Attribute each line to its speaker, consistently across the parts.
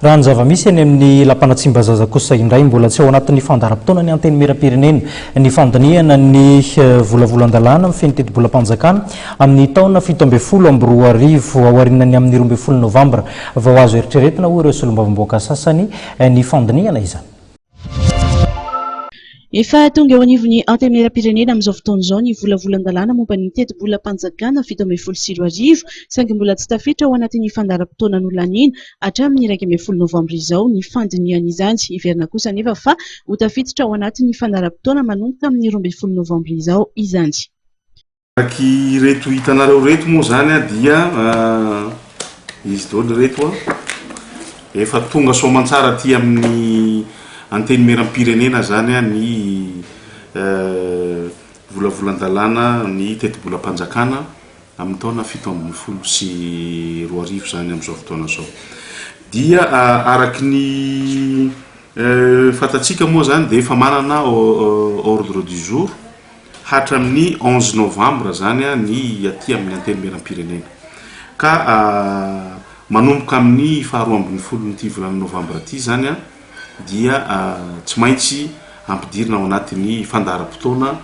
Speaker 1: Raha ny zava-misy eny amin'ny lapan'Tsimbazaza kosa indray, mbola tsy ao anatin'ny fandaharam-potoana ny Antenimierampirenena ny fandinihana ny volavolan-dalàna mifehy ny tetibolam-panjakana amin'ny taona 2017 aorianan'ny amin'ny 12 novambra vao azo eritreretina, hoy ireo solombavambahoaka sasany, ny fandinihana izany.
Speaker 2: Efa tonga eo anivon'ny Antenimierampirenena amin'izao fotoana izao ny volavolan-dalàna momba ny tetibolam-panjakana 2017, saingy mbola tsy tafiditra ao anatin'ny fandaharam-potoana nolaniana hatramin'ny 11 novambra izao ny fandinihana izany. Heverina kosa anefa fa ho tafiditra ao anatin'ny fandaharam-potoana manomboka amin'ny 12 novambra izao izany.
Speaker 3: Araka ireto hitanareo ireto moa izany dia izy daholo ireto efa tonga soamantsara aty amin'ny Antenimierampirenena izany ny volavolan-dalàna ny tetibolam-panjakana amin'ny taona 2017 izany amin'izao fotoana izao. Dia araka ny fantatsika moa izany dia efa manana ordre du jour Hatramin'ny 11 novambra izany ny aty amin'ny Antenimierampirenena. Ka manomboka amin'ny faharoa ambin'ny folon'ity volana novambra ity izany dia tsy maintsy ampidirina ao anatin'ny fandaharam-potoana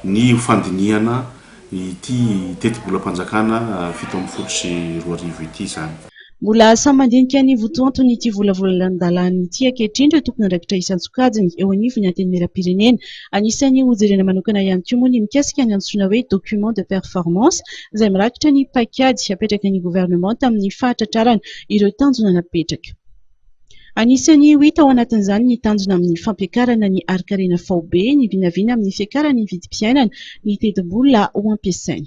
Speaker 3: ny ho fandinihana ity tetibolam-panjakana 2017 ity izany.
Speaker 2: Mbola samy mandinika ny votoanton'ity volavolan-dalàna ity ankehitriny ireo tompon'andraikitra isan-tsokajiny eo anivon'ny Antenimierampirenena. Anisan'ny hojerena manokana ihany koa moa ny mikasika ny antsoina hoe document de performance izay mirakitra ny paikady apetraky ny governemanta amin'ny fahatratrarana ireo tanjona napetraka. Anisan'ny ho hita ao anatin'izany ny tanjona amin'ny fampiakarana ny harinkarena faobe, ny vinavina amin'ny fiakaran'ny vidim-piainana, ny tetibola ho ampiasaina.